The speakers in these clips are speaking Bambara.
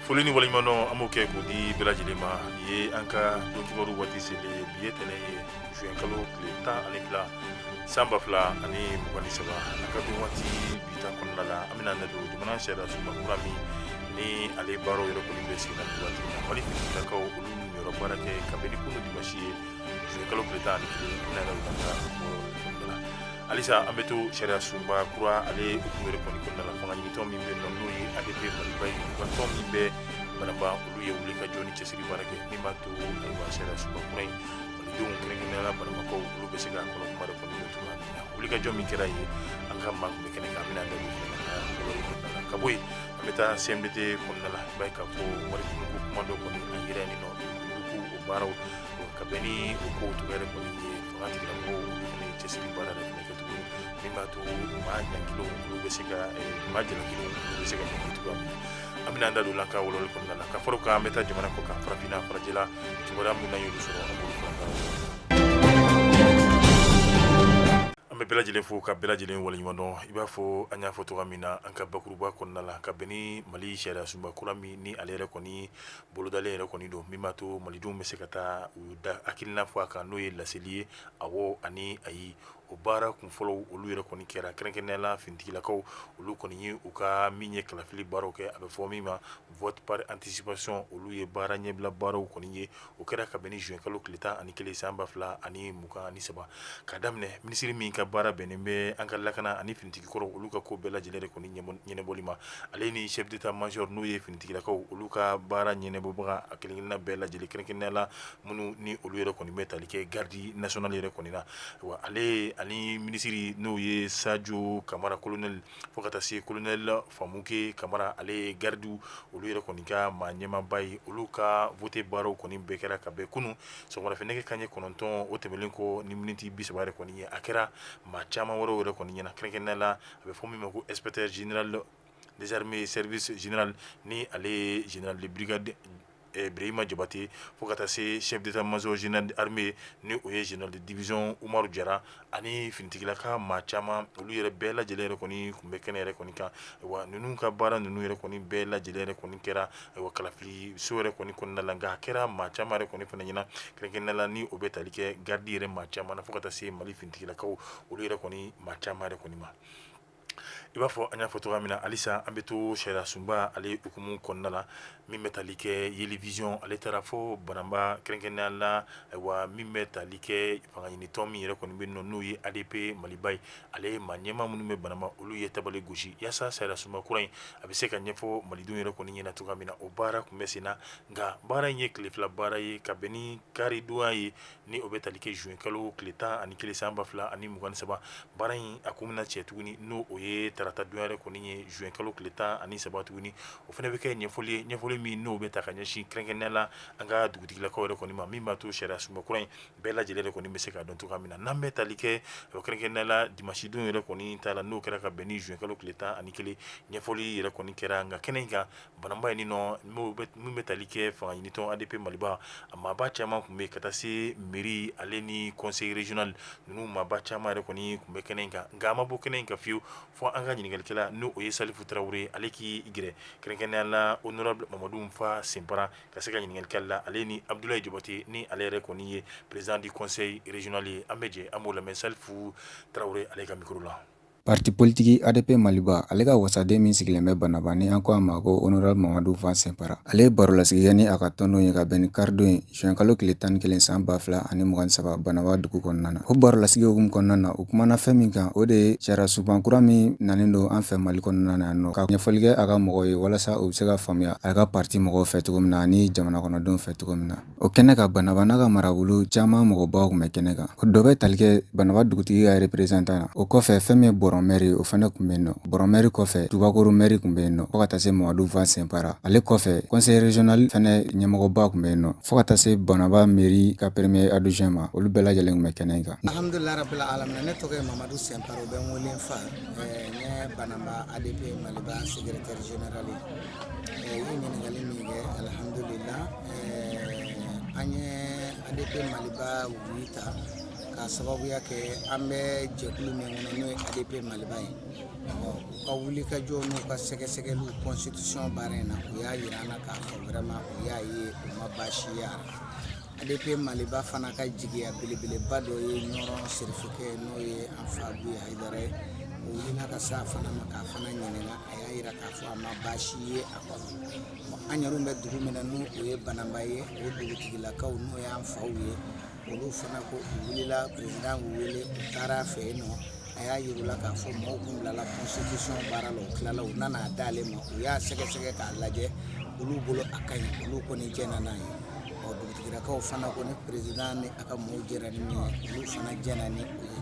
Foli ni waleɲumandɔn, an b'o kɛ k'o di bɛɛ lajɛlen ma. Nin ye an ka don kibaru waati selen. Bi ye tɛnɛn ye, juin kalo tile 12, san 2023. An ka don waati bi ta kɔnɔna la, an bɛna da don jamana sariya sunba kura min ni ale baaraw yɛrɛ kɔni bɛ sen na nin waati in na. Mali finitigilakaw, olu y'u yɔrɔ baara kɛ kabini kunu dimanche ye, juin kalo tile 11. An bɛna da don an ka kɔnɔna la. Halisa an bɛ to sariya sunba kura ale hukumu yɛrɛ kɔni kɔnɔna la. Fanga ɲinitɔn min bɛ yen nɔ, n'o ye ADP Maliba ye, u ka tɔn min bɛ Banamba, olu ye wuli ka jɔ ni cɛsiri baara kɛ min b'a to, ayiwa, sariya sunba kura in, malidenw, kɛrɛnkɛrɛnnenya la Banambakaw, olu bɛ se k'a kɔnɔ kuma yɛrɛ kɔni dɔn cogoya min na. Wuli ka jɔ min kɛra yen, an ka maa tun bɛ kɛnɛ kan, an bɛna an da don fɛnɛ na kɔnɔna la. Ka bɔ yen, an bɛ taa CMDT kɔnɔna la. I b'a ye k'a fɔ wari ko kuma dɔ kɔni a yera yen nɔ, yugu o baaraw ka bɛn ni o kow cogoya yɛrɛ kɔni ye. Fanga tigilamɔgɔw, olu fana ye cɛsiri baara yɛrɛ fana kɛ tuguni min b'a to maa ɲangilenw, olu bɛ se ka maa jalakilenw, olu bɛ se ka ɲangi cogoya min na. An bɛna an da don an ka walawalali kɔnɔna la. Ka fara o kan, an bɛ taa jamana kɔ kan, farafinna, farajɛla kibaruya min n'an y'olu sɔrɔ, an b'olu fara an ka. An bɛ bɛɛ lajɛlen fo ka bɛɛ lajɛlen waleɲuman dɔn. I b'a fɔ an y'a fɔ cogoya min na an ka bakuruba kɔnɔna la, ka bɛn ni Mali sariya sunba kura min ni ale yɛrɛ kɔni bolodalen yɛrɛ kɔni don, min b'a to malidenw bɛ se ka taa u da hakilina fɔ a kan, n'o ye laseli ye, awɔ ani ayi. O baara kunfɔlɔw, olu yɛrɛ kɔni kɛra. Kɛrɛnkɛrɛnnenya la, finitigilakaw, olu kɔni ye u ka min ye kalafili baaraw kɛ, a bɛ fɔ min ma vote par anticipation. Olu ye baara ɲɛbila baaraw kɔni ye. O kɛra ka bɛn ni juin kalo tile 11, san 2023. Ka daminɛ minisiri min ka baara bɛnnen bɛ an ka lakana ani finitigi kɔrɔ, olu ka ko bɛɛ lajɛlen de kɔni ɲɛnabɔli ma, ale ni chef d'état major, n'o ye finitigilakaw, olu ka baara ɲɛnabɔbaga a kelenkelenna bɛɛ lajɛlen, kɛrɛnkɛrɛnnenya la minnu ni olu yɛrɛ kɔni bɛ tali kɛ garde nationale yɛrɛ kɔni na wa, ale ani minisiri n'o ye Sadio Kamara colonel, fo ka taa se colonel Famuke Kamara, ale ye garde olu yɛrɛ kɔni ka maa ɲɛmaaba ye. Olu ka vote baaraw kɔni bɛɛ kɛra ka bɛn kunun sɔgɔmada fɛ nɛgɛ kanɲɛ 9, o tɛmɛnen kɔ ni miniti 30 yɛrɛ kɔni ye. A kɛra maa caman wɛrɛw yɛrɛ kɔni ɲɛna, kɛrɛnkɛrɛnnenya la a bɛ fɔ min ma ko inspecteur général des armées, service général, ni ale ye général de brigade Birahima Jabate, fo ka taa se chef d'état-major général armée, ni o ye général de division Umaru Jara, ani finitigilaka maa caman, olu yɛrɛ bɛɛ lajɛlen yɛrɛ kɔni tun bɛ kɛnɛ yɛrɛ kɔni kan. Wa ninnu ka baara ninnu yɛrɛ kɔni bɛɛ lajɛlen yɛrɛ kɔni kɛra, ayiwa, kalafili so yɛrɛ kɔni kɔnɔna la. Nka a kɛra maa caman yɛrɛ kɔni fana ɲɛna, kɛrɛnkɛrɛnnenya la ni o bɛ tali kɛ garde yɛrɛ maa caman na, fo ka taa se Mali finitigilakaw, olu yɛrɛ kɔni maa caman yɛrɛ kɔni ma. I b'a fɔ an y'a fɔ cogoya min na, halisa an bɛ to sariya sunba ale hukumu kɔnɔna la. Min bɛ tali kɛ Yeli Vision, ale taara fo Banamba, kɛrɛnkɛrɛnnenya la, ayiwa, min bɛ tali kɛ fanga ɲinitɔn min yɛrɛ kɔni bɛ nɔ, n'o ye ADP Maliba ye, ale ye maa ɲɛmaa minnu bɛ Banamba, olu ye tabali gosi yaasa sariya sunba kura in a bɛ se ka ɲɛfɔ malidenw yɛrɛ kɔni ɲɛna cogoya min na. O baara tun bɛ sen na, nka baara in ye tile 2 baara ye, ka bɛn ni karidonya ye, ni o bɛ tali kɛ juin kalo tile 11, san 2023. Baara in a kun bɛna cɛ tuguni, n'o o ye tarata donya yɛrɛ kɔni ye, juin kalo tile 13 tuguni. O fana bɛ kɛ ɲɛfɔli ye, ɲɛfɔli min n'o bɛ ta ka ɲɛsin kɛrɛnkɛrɛnnenya la an ka dugutigilakaw yɛrɛ kɔni ma, min b'a to sariya sunba kura in bɛɛ lajɛlen yɛrɛ kɔni bɛ se ka dɔn cogoya min na. N'an bɛ tali kɛ kɛrɛnkɛrɛnnenya la dimanche don yɛrɛ kɔni ta la, n'o kɛra ka bɛn ni juin kalo tile 11, ɲɛfɔli yɛrɛ kɔni kɛra. Nka kɛnɛ in kan Banamba yen nɔ, min bɛ tali kɛ fanga ɲinitɔn ADP Maliba, a maaba caman tun bɛ ka taa se mairie ale ni conseil régional ninnu maaba caman yɛrɛ kɔni tun bɛ kɛnɛ in kan. Nka a ma bɔ kɛnɛ in kan fiyewu fo an ka ɲininkalikɛla, n'o o ye Salifu Tarawele, ale k'i gɛrɛ kɛrɛnkɛrɛnnenya la honorable Mamadu Nfa Senpara, ka se ka ɲininkali kɛ la, ale ni Abudulayi Jabate, ni ale yɛrɛ kɔni ye président du conseil régional ye. An bɛ jɛ an b'o lamɛn Salifu Tarawele ale ka micro la. Parti politique ADP Maliba, ale ka wasaden min sigilen bɛ Banaba, ni an ko a ma ko honorable Mamadu Nfa Senpara, ale ye barolasigi kɛ ni a ka tɔndenw ye ka bɛn ni karidon ye, juin kalo tile 11, san 2023, Banaba dugu kɔnɔna na. O barolasigi hukumu kɔnɔna na, u kumana fɛn min kan, o de ye sariya sunba kura min nalen don an fɛ Mali kɔnɔna na yan nɔ, ka ɲɛfɔli kɛ a ka mɔgɔw ye walasa u bɛ se ka faamuya a ka parti mɔgɔw fɛ cogo min na ani jamana kɔnɔdenw fɛ cogo min na. O kɛnɛ kan, Banaba n'a ka marabolo caman mɔgɔbaw tun bɛ kɛnɛ kan. O dɔ bɛ tali kɛ Banaba dugutigi ka représentant na. O kɔfɛ, fɛn min ye Bɔrɔn mɛri ye, o fana tun bɛ yen nɔ. Bɔrɔn mɛri kɔfɛ, Tubakoro mɛri tun bɛ yen nɔ, fo ka taa se Mamadu Nfa Senpara. Ale kɔfɛ, conseil régional fana ɲɛmɔgɔba tun bɛ yen nɔ, fo ka taa se Banaba mairie ka premier adjoint ma. Olu bɛɛ lajɛlen tun bɛ kɛnɛ in kan. Alhamdulilah rabbil alamin. Ne tɔgɔ ye Mamadu Senpara, u bɛ n wele Nfa. N ye Banaba ADP Maliba secrétaire général ye. I ye ɲininkali min kɛ, alhamdulillah, an ye ADP Maliba oui ta k'a sababuya kɛ an bɛ jɛkulu min kɔnɔ, n'o ye ADP Maliba ye. U ka wulikajɔ n'u ka sɛgɛsɛgɛliw constitution baara in na, u y'a yira an na k'a fɔ vraiment u y'a ye, u ma baasi ye a la. ADP Maliba fana ka jigiya belebeleba dɔ ye Ɲɔrɔ sirifikɛ, n'o ye an fa Buye Hayidara ye. O wulila ka se a fana ma k'a fana ɲininka, a y'a yira k'a fɔ a ma baasi ye a kɔnɔ. An yɛrɛ bɛ dugu min na, n'o o ye Bananba ye, o dugutigilakaw, n'o y'an faw ye, olu fana ko u wulila, président y'u wele, u taara a fɛ yen nɔ. A y'a yir'u la k'a fɔ mɔgɔw kun bilala constitution baara la, u tilala, u nana a d'ale ma, u y'a sɛgɛsɛgɛ k'a lajɛ, olu bolo a ka ɲi, olu kɔni jɛnna n'a ye. Ɔ, dugutigilakaw fana ko ni président ni a ka mɔgɔw jɛra ni min ye, olu fana jɛnna ni o ye.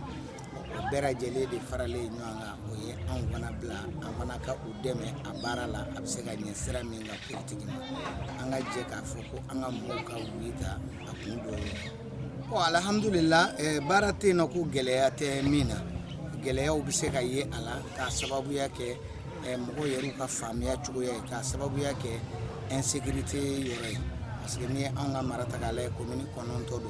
O bɛɛ lajɛlen de faralen ɲɔgɔn kan, o ye anw fana bila an fana ka u dɛmɛ a baara la, a bɛ se ka ɲɛ sira min kan politiki ma. An ka jɛ k'a fɔ ko an ka mɔgɔw ka oui ta, a kun dɔ ye. Bon, alhamdulillah, baara tɛ yen nɔ ko gɛlɛya tɛ min na. Gɛlɛyaw bɛ se ka ye a la k'a sababuya kɛ mɔgɔw yɛrɛ ka faamuya cogoya ye, k'a sababuya kɛ insécurité yɔrɔ ye, parce que n'i ye anw ka mara ta k'a lajɛ, commune 9 don.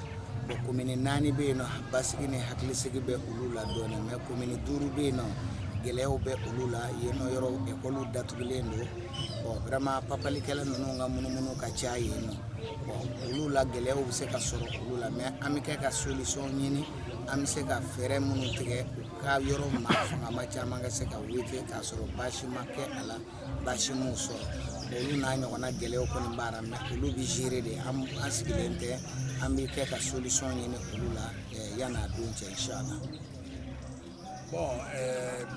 Bon, commune 4 bɛ yen nɔ, basigi ni hakilisigi bɛ olu la dɔɔnin, mais commune 5 bɛ yen nɔ, gɛlɛyaw bɛ olu la yen nɔ. Yɔrɔ ekɔliw datugulen don. Bon, vraiment, papalikɛla ninnu ka munumunu ka ca yen nɔ. Bon, olu la gɛlɛyaw bɛ se ka sɔrɔ olu la, mais an bɛ kɛ ka solution ɲini, an bɛ se ka fɛɛrɛ minnu tigɛ u ka yɔrɔ maa fangama caman ka se ka wete k'a sɔrɔ baasi ma kɛ a la, baasi m'u sɔrɔ. Olu n'a ɲɔgɔnna gɛlɛyaw kɔni b'a la, mais olu bɛ gérer de. An sigilen tɛ, an bɛ kɛ ka solution ɲini olu la yan'a don cɛ, inchallah. Bon,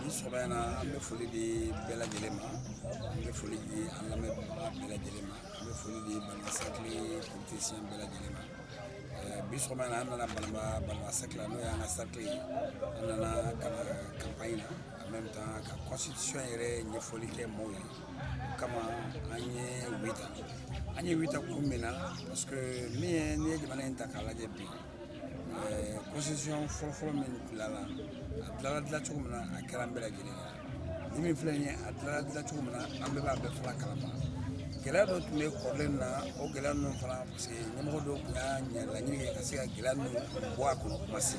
bi sɔgɔma in na, an bɛ foli di bɛɛ lajɛlen ma, an bɛ foli di an lamɛnbaga bɛɛ lajɛlen ma, an bɛ foli di Banamba cercle politicien bɛɛ lajɛlen ma. Bi sɔgɔma in na, an nana Banamba, Banamba cercle la, n'o y'an ka cercle ye. An nana ka na campagne na, en même temps ka constitution yɛrɛ ɲɛfɔli kɛ maaw ye. O kama an ye oui ta. An ye oui ta kun min na, parce que min ye, n'i ye jamana in ta k'a lajɛ bi, constitution fɔlɔfɔlɔ min dilanna, a dilanna dilan cogo min na, a kɛra an bɛɛ lajɛlen ɲɛna. Ni min filɛ nin ye, a dilanna dilan cogo min na, an bɛɛ b'a bɛɛ fana kalama. Gɛlɛya dɔ tun bɛ kɔrɔlen na, o gɛlɛya ninnu fana, parce que ɲɛmɔgɔ dɔw tun y'a ɲɛ laɲini kɛ ka se ka gɛlɛya ninnu bɔ a kɔnɔ. O ma se.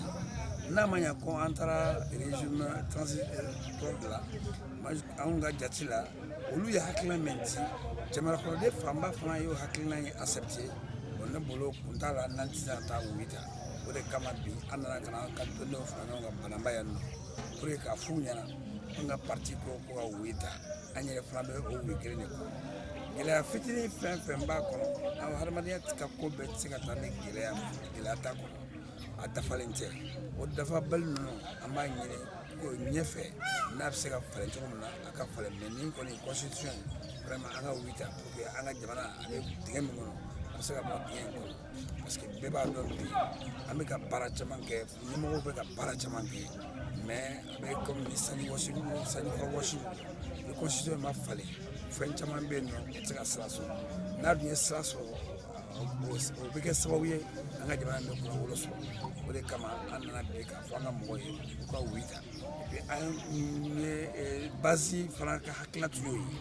N'a ma ɲɛ ko an taara régime transitoire de la, anw ka jate la, olu ye hakilina min di, jamana kɔnɔden fanba fana y'o hakilina in accepté. Bon, ne bolo kun t'a la n'an tɛ se ka taa oui ta. O de kama bi an nana ka na an ka tɔndenw fara ɲɔgɔn kan Banamba yan nɔ, pour que k'a f'u ɲɛna an ka parti ko ka oui ta. An yɛrɛ fana bɛ o oui kelen de kɔnɔ. Gɛlɛya fitinin fɛn fɛn b'a kɔnɔ, an hadamadenya ka ko bɛɛ tɛ se ka taa ni gɛlɛya, gɛlɛya t'a kɔnɔ, a dafalen tɛ. O dafabali ninnu, an b'a ɲini ko ɲɛfɛ n'a bɛ se ka falen cogo min na, a ka falen. Mais nin kɔni constitution vraiment, an ka oui ta pour que an ka jamana, a bɛ dingɛ min kɔnɔ, a bɛ se ka bɔ dingɛ in kɔnɔ, parce que bɛɛ b'a dɔn bi an bɛ ka baara caman kɛ, ɲɛmɔgɔw bɛ ka baara caman kɛ, mais a bɛ komi ni sanji wɔsi, sanji kɔrɔ wɔsi. Ni constitution ma falen, fɛn caman bɛ yen nɔ, o tɛ se ka sira sɔrɔ. N'a dun ye sira sɔrɔ, o bɛ kɛ sababu ye an ka jamana bɛ kunnawolo sɔrɔ. O de kama an nana bi k'a fɔ an ka mɔgɔw ye u ka oui ta. Et puis an ye base fana ka hakilina tun y'o ye.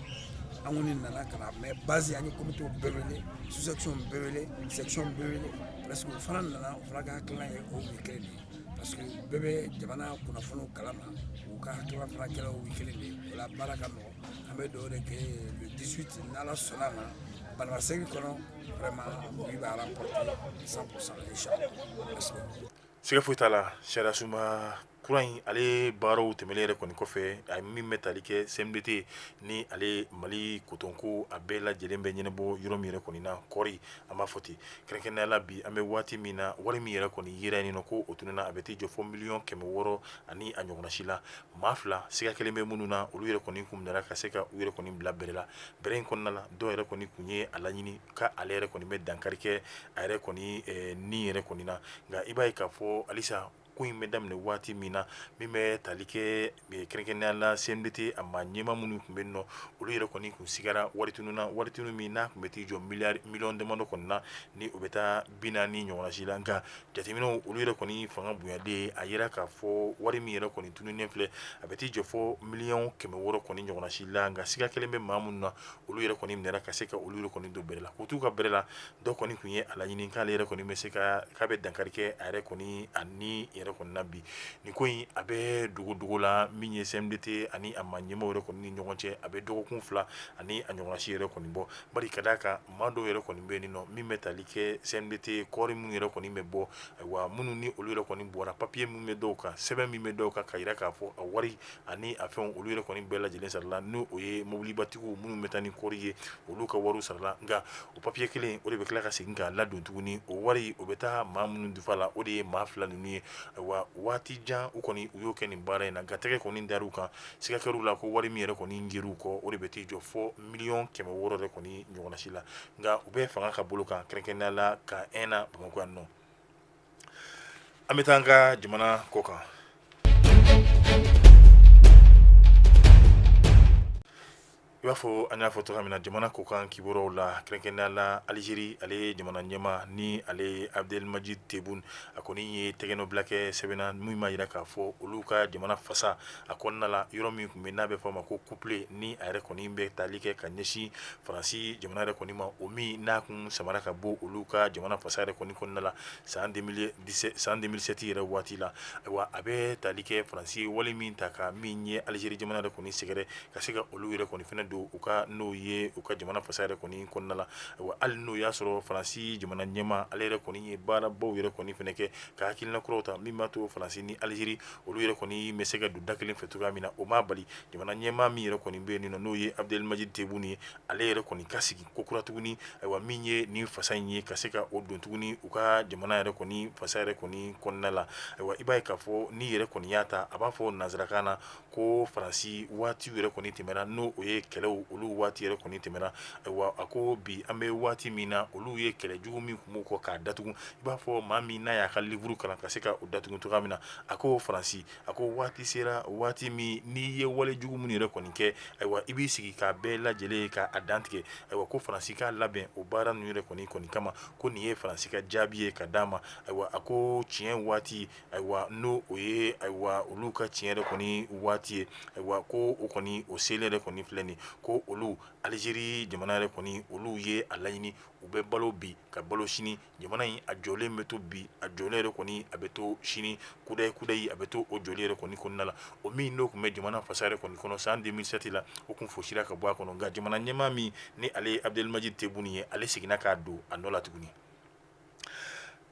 An kɔni nana ka na, mais base, an ye comité bɛɛ wele, sous section bɛɛ wele, section bɛɛ wele, parce que o fana nana, o fana ka hakilina ye o oui kelen de ye, parce que bɛɛ bɛ jamana kunnafoniw kalama. U ka hakilina fana kɛra o oui kelen de ye. O la baara ka nɔgɔn. An bɛ dugawu de kɛ le 18, n'Ala sɔnna a ma, Banamba cercle kɔnɔ, vraiment oui b'a remporter 100%, inchallah. Merci beaucoup. Siga foyi t'a la, sariya sunba kura in, ale baaraw tɛmɛnen yɛrɛ kɔni kɔfɛ, a min bɛ tali kɛ CMDT ni ale Mali kotonko, a bɛɛ lajɛlen bɛ ɲɛnabɔ yɔrɔ min yɛrɛ kɔni na kɔɔri, an b'a fɔ ten kɛrɛnkɛrɛnnenya la, bi an bɛ waati min na, wari min yɛrɛ kɔni yera yen nɔ ko o tununna, a bɛ t'i jɔ fɔ 600 miliyɔn ani a ɲɔgɔnna si la. Maa fila, siga kelen bɛ minnu na, olu yɛrɛ kɔni kun minɛra ka se ka u yɛrɛ kɔni bila bɛrɛ la. Bɛrɛ in kɔnɔna la, dɔw yɛrɛ kɔni kun ye a laɲini ka ale yɛrɛ kɔni bɛ dankari kɛ a yɛrɛ kɔni ni yɛrɛ kɔni na. Nka i b'a ye k'a fɔ halisa ko in bɛ daminɛ waati min na, min bɛ tali kɛ kɛrɛnkɛrɛnnenya la CMDT a maa ɲɛmaa minnu tun bɛ yen nɔ, olu yɛrɛ kɔni kun sigara wari tunun na, wari tunun min n'a tun bɛ t'i jɔ miliyari miliyɔn damadɔ kɔni na, ni o bɛ taa 40 ɲɔgɔnna si la. Nka jateminɛw, olu yɛrɛ kɔni fanga bonyalen, a yira k'a fɔ wari min yɛrɛ kɔni tununnen filɛ, a bɛ t'i jɔ fɔ 600 miliyɔn kɔni ɲɔgɔnna si la. Nka siga kelen bɛ maa minnu na, olu yɛrɛ kɔni minɛra ka se ka olu yɛrɛ kɔni don bɛrɛ la, k'u t'u ka bɛrɛ la. Dɔw kɔni tun ye a laɲini k'ale yɛrɛ kɔni bɛ se ka k'a bɛ dankari kɛ a yɛrɛ kɔni a ni yɛrɛ. yɛrɛ kɔni na bi. Nin ko in a bɛ dogodogo la min ye CMDT ani a maa ɲɛmaaw yɛrɛ kɔni ni ɲɔgɔn cɛ, a bɛ dɔgɔkun 2 ani a ɲɔgɔnna si yɛrɛ kɔni bɔ. Bari ka d'a kan maa dɔw yɛrɛ kɔni bɛ yen nɔ min bɛ tali kɛ CMDT kɔɔri minnu yɛrɛ kɔni bɛ bɔ, ayiwa minnu ni olu yɛrɛ kɔni bɔra, papiye minnu bɛ dɔw kan, sɛbɛn min bɛ dɔw kan ka jira k'a fɔ a wari ani a fɛnw olu yɛrɛ kɔni bɛɛ lajɛlen sarala, n'o o ye mobilibatigiw minnu bɛ taa ni kɔɔri ye olu ka wariw sarala. Nka o papiye kelen o de bɛ tila ka segin k'a ladon tuguni, o wari o bɛ taa maa minnu dufa la, o de ye maa 2 ninnu ye. Ayiwa waati jan u kɔni u y'o kɛ nin baara in na, nka tɛgɛ kɔni dar'u kan, siga kɛr'u la ko wari min yɛrɛ kɔni yer'u kɔ o de bɛ t'i jɔ fɔ miliyɔn 600 yɛrɛ kɔni ɲɔgɔnna si la. Nka u bɛ fanga ka bolo kan, kɛrɛnkɛrɛnnenya la ka 1 na Bamakɔ yan nɔ. An bɛ taa an ka jamana kɔ kan. I b'a fɔ an y'a fɔ cogoya min na jamana kɔkan kibaruyaw la, kɛrɛnkɛrɛnnenya la Alizeri, ale ye jamana ɲɛmaa ni ale ye Abdelmadjid Tebboune, a kɔni ye tɛgɛnɔbila kɛ sɛbɛn na min b'a jira k'a fɔ olu ka jamana fasa a kɔnɔna la, yɔrɔ min tun bɛ n'a bɛ fɔ a ma ko couplet, ni a yɛrɛ kɔni bɛ tali kɛ ka ɲɛsin Faransi jamana yɛrɛ kɔni ma, o min n'a kun samara ka bɔ olu ka jamana fasa yɛrɛ kɔni kɔnɔna la san 2017 yɛrɛ waati la. Ayiwa a bɛ tali kɛ Faransi ye wale min ta ka min ye Alizeri jamana yɛrɛ kɔni sɛgɛrɛ ka se ka olu yɛrɛ kɔni fana don u ka n'o ye u ka jamana fasa yɛrɛ kɔni kɔnɔna la. Ayiwa hali n'o y'a sɔrɔ Faransi jamana ɲɛmaa ale yɛrɛ kɔni ye baarabaw yɛrɛ kɔni fana kɛ ka hakilina kuraw ta min b'a to Faransi ni Alizeri olu yɛrɛ kɔni bɛ se ka don da kelen fɛ cogoya min na, o m'a bali jamana ɲɛmaa min yɛrɛ kɔni bɛ yen nɔ n'o ye Abdelmadjid Tebboune ye, ale yɛrɛ kɔni ka sigi ko kura tuguni, ayiwa min ye nin fasa in ye ka se ka o don tuguni u ka jamana yɛrɛ kɔni fasa yɛrɛ kɔni kɔnɔna la. Ayiwa i b'a ye k'a fɔ n'i yɛrɛ kɔni y'a ta, a b'a fɔ nansarakan na ko Faransi waati yɛrɛ kɔni tɛmɛna, n'o o ye kɛlɛw olu waati yɛrɛ kɔni tɛmɛna. Ayiwa a ko bi an bɛ waati min na, olu ye kɛlɛ jugu min tun b'u kɔ k'a datugu, i b'a fɔ maa min n'a y'a ka livre kalan ka se ka o datugu cogoya min na. A ko Faransi, a ko waati sera waati min n'i ye wale jugu minnu yɛrɛ kɔni kɛ, ayiwa i b'i sigi k'a bɛɛ lajɛlen k'a dantigɛ. Ayiwa ko Faransi k'a labɛn o baara ninnu yɛrɛ kɔni kama, ko nin ye Faransi ka jaabi ye ka d'a ma. Ayiwa a ko tiɲɛ waati, ayiwa n'o o ye ayiwa olu ka tiɲɛ yɛrɛ kɔni waati ye, ayiwa ko o kɔni o selen yɛrɛ kɔni filɛ nin, ko olu Alizeri jamana yɛrɛ kɔni olu ye a laɲini, u bɛ balo bi ka balo sini, jamana in a jɔlen bɛ to bi, a jɔlen yɛrɛ kɔni a bɛ to sini, kudayi kudayi a bɛ to o jɔli yɛrɛ kɔni kɔnɔna la. O min n'o tun bɛ jamana fasa yɛrɛ kɔni kɔnɔ san 2007 la, o kun fosira ka bɔ a kɔnɔ, nka jamana ɲɛmaa min ni ale ye Abdelmadjid Tebboune ye, ale seginna k'a don a nɔ la tuguni.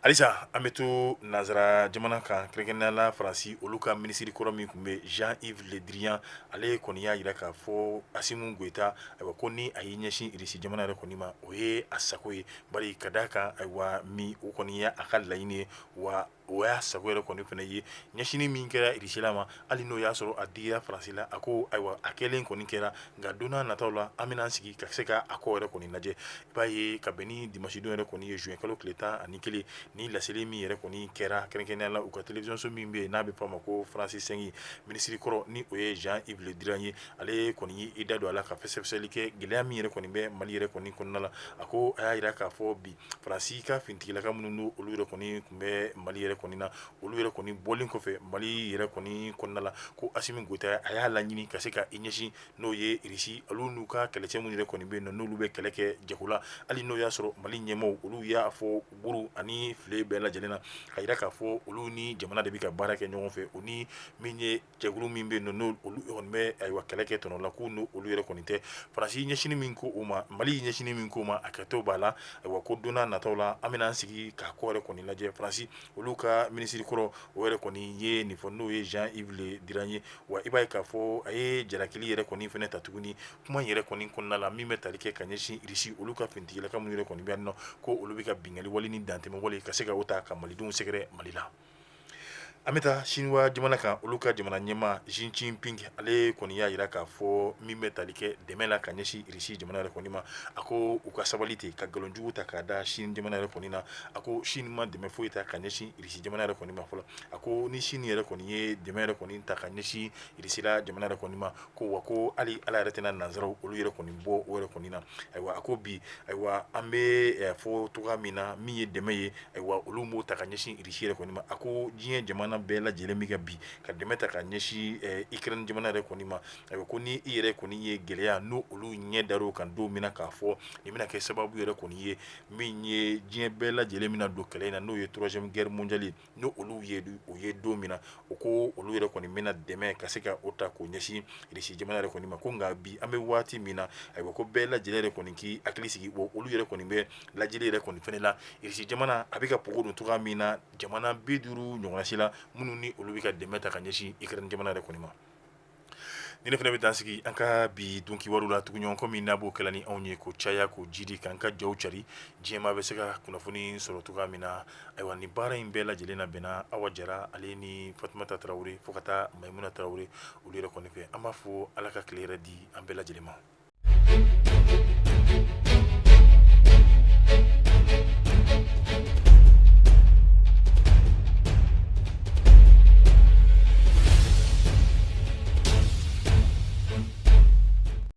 Halisa an bɛ to nansara jamana kan, kɛrɛnkɛrɛnnenya la Faransi, olu ka minisiri kɔrɔ min tun bɛ Jean-Yves Le Drian, ale kɔni y'a jira k'a fɔ Assimi Goïta, ayiwa ko ni a y'i ɲɛsin Irisi jamana yɛrɛ kɔni ma, o ye a sago ye, bari ka d'a kan ayiwa min o kɔni ye a ka laɲini ye, wa o y'a sago yɛrɛ kɔni fana ye. Ɲɛsinni min kɛra Irisila ma, hali n'o y'a sɔrɔ a digira Faransi la, a ko ayiwa a kɛlen kɔni kɛra, nka don n'a nataw la an bɛna an sigi ka se ka a ko yɛrɛ kɔni lajɛ. I b'a ye ka bɛn ni dimanche don yɛrɛ kɔni ye, juin kalo tile 11, ni laseli min yɛrɛ kɔni kɛra kɛrɛnkɛrɛnnenya la u ka télévision so min bɛ yen n'a bɛ fɔ a ma ko France 5, minisiri kɔrɔ ni o ye Jean-Yves Le Drian ye, ale kɔni y'i da don a la ka fɛsɛfɛsɛli kɛ gɛlɛya min yɛrɛ kɔni bɛ Mali yɛrɛ kɔni kɔnɔna la. A ko a y'a jira k'a fɔ bi Faransi ka finitigilaka minnu n'o olu yɛrɛ kɔni tun bɛ Mali yɛrɛ kɔni na, olu yɛrɛ kɔni bɔlen kɔfɛ Mali yɛrɛ kɔni kɔnɔna la, ko Assimi Goïta a y'a laɲini ka se ka i ɲɛsin n'o ye Irisi, olu n'u ka kɛlɛcɛ minnu yɛrɛ kɔni bɛ yen n'olu bɛ kɛlɛ kɛ jago la, hali n'o y'a sɔrɔ Mali ɲɛmaaw olu y'a fɔ buru ani file bɛɛ lajɛlen na ka jira k'a fɔ olu ni jamana de bɛ ka baara kɛ ɲɔgɔn fɛ, o ni min ye jɛkulu min bɛ yen n'olu kɔni bɛ ayiwa kɛlɛ kɛ tɔnɔ la, k'u n'olu yɛrɛ kɔni tɛ. Faransi ɲɛsinni min ko o ma, Mali ɲɛsinni min ko ma, a kɛtɔ b'a la. Ayiwa ko don n'a nataw la an bɛna an sigi k'a ko yɛrɛ kɔni lajɛ. Faransi olu ka minisiri kɔrɔ o yɛrɛ kɔni ye nin fɔ, n'o ye Jean-Yves Le Drian ye. Wa i b'a ye k'a fɔ a ye jalakili yɛrɛ kɔni fana ta tuguni kuma yɛrɛ kɔni kɔnɔna la min bɛ tali kɛ ka ɲɛsin Irisi olu ka finitigilaka minnu yɛrɛ kɔni bɛ yan nɔ, ko olu bɛ ka binkanni wale ni dantɛmɛ wale ka se ka o ta ka malidenw sɛgɛrɛ Mali la. An bɛ taa Siniwa jamana kan, olu ka jamana ɲɛmaa Xi Jinping, ale kɔni y'a jira k'a fɔ min bɛ tali kɛ dɛmɛ la ka ɲɛsin Irisi jamana yɛrɛ kɔni ma, a ko u ka sabali ten ka nkalonjugu ta k'a da Sini jamana yɛrɛ kɔni na. A ko Sini ma dɛmɛ foyi ta ka ɲɛsin Irisi jamana yɛrɛ kɔni ma fɔlɔ. A ko ni Sini yɛrɛ kɔni ye dɛmɛ yɛrɛ kɔni ta ka ɲɛsin Irisila jamana yɛrɛ kɔni ma, ko wa ko hali Ala yɛrɛ tɛna nansaraw olu yɛrɛ kɔni bɔ o yɛrɛ kɔni na. Ayiwa a ko bi ayiwa an bɛ fɔ cogoya min na, min ye dɛmɛ ye, ayiwa olu m'o ta ka ɲɛsin Irisi yɛrɛ kɔni ma. A ko diɲɛ jamana jamana bɛɛ lajɛlen bɛ ka bi ka dɛmɛ ta ka ɲɛsin Ukraine jamana yɛrɛ kɔni ma. Ayiwa, ko ni i yɛrɛ kɔni ye gɛlɛya n'o olu ɲɛ dar'o kan don min na k'a fɔ nin bɛna kɛ sababu yɛrɛ kɔni ye min ye diɲɛ bɛɛ lajɛlen bɛna don kɛlɛ in na, n'o ye troisième guerre mondiale ye, n'o olu ye o ye don min na, o ko olu yɛrɛ kɔni bɛna dɛmɛ ka se ka o ta k'o ɲɛsin Irisi jamana yɛrɛ kɔni ma. Ko nka bi an bɛ waati min na, ayiwa, ko bɛɛ lajɛlen yɛrɛ kɔni k'i hakili sigi, wa olu yɛrɛ kɔni bɛ lajɛli yɛrɛ kɔni fɛnɛ la Irisi jamana a bɛ ka pogo don cogoya min na jamana 50 ɲɔgɔnna si la minnu ni olu bɛ ka dɛmɛ ta ka ɲɛsin Ukraine jamana yɛrɛ kɔni ma. Ni ne fana bɛ dan sigi an ka bi don kibaru la tuguɲɔgɔn min n'a b'o kɛla ni anw ye ko caya ko jidi k'an ka jaw cari diɲɛmaa bɛ se ka kunnafoni sɔrɔ cogoya min na. Ayiwa, ni baara in bɛɛ lajɛlen na bɛnna Awa Jara ale ni Fatumata Tarawele fo ka taa Maimuna Tarawele olu yɛrɛ kɔni fɛ. An b'a fɔ Ala ka tile yɛrɛ di an bɛɛ lajɛlen ma.